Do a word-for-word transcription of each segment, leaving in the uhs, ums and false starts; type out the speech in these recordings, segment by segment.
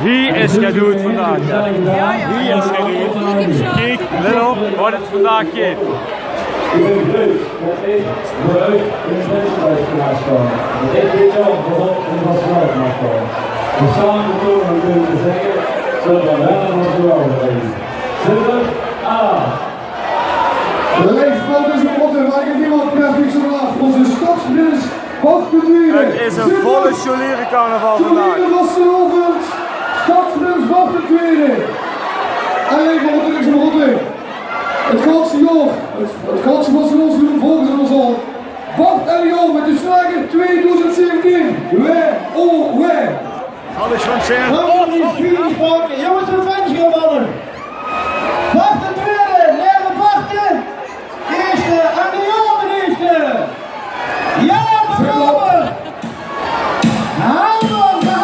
Hie is gedood vandaag. Hie is gedood. Kiek, let op wat het vandaag geeft. Lijf van deze orde, maar ik heb niemand perfect zo af. Onze stadsprins Bart de Tweede. Het is een volle Sjoliere carnaval vandaag. Sjoliere vastelaovend. Stadsprins Bart de Tweede. Allee, maar wat is er goed in? Het ganse jaor, het, het ganse vastelaovend volgens ons al. Bart en Leon met de slager tweeduizend zeventien. Wè, oh, wè. Alles van Sint. Gaan we die finish pakken? Jongens, wat vind je ervan? Bart de Tweede, Leo Bart de Eerste en Leon de Eerste. Ja, bravo. Hallo, hallo.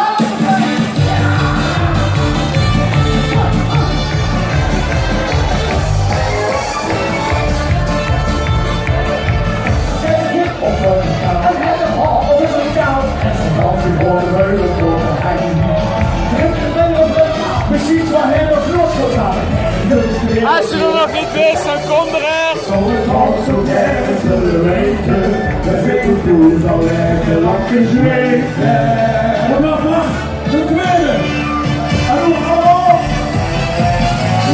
Als je er nog niet bent, dan kom er echt. Zo is het zo erg te weten. We zitten toen zo lekker lang te zweten. Wat nog, wat? De tweede. Hallo, hallo.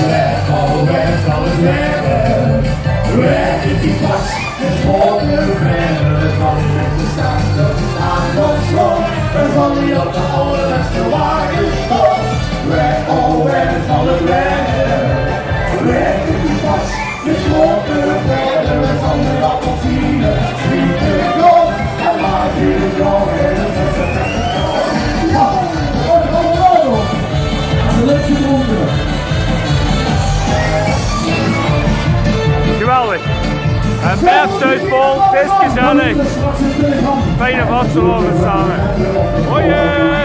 Weg, al weg, al weg. Weg is die pas. Het volgende verder, het zal niet te staan. Aan ons slot, dan zal hij op de allerlaatste wagen stop. Weg, oh, weg, zal het weg. Weg is die pas. Geweldig. En Bert stuit vol, het is gezellig. Fijne vastelaovend samen. Hoi!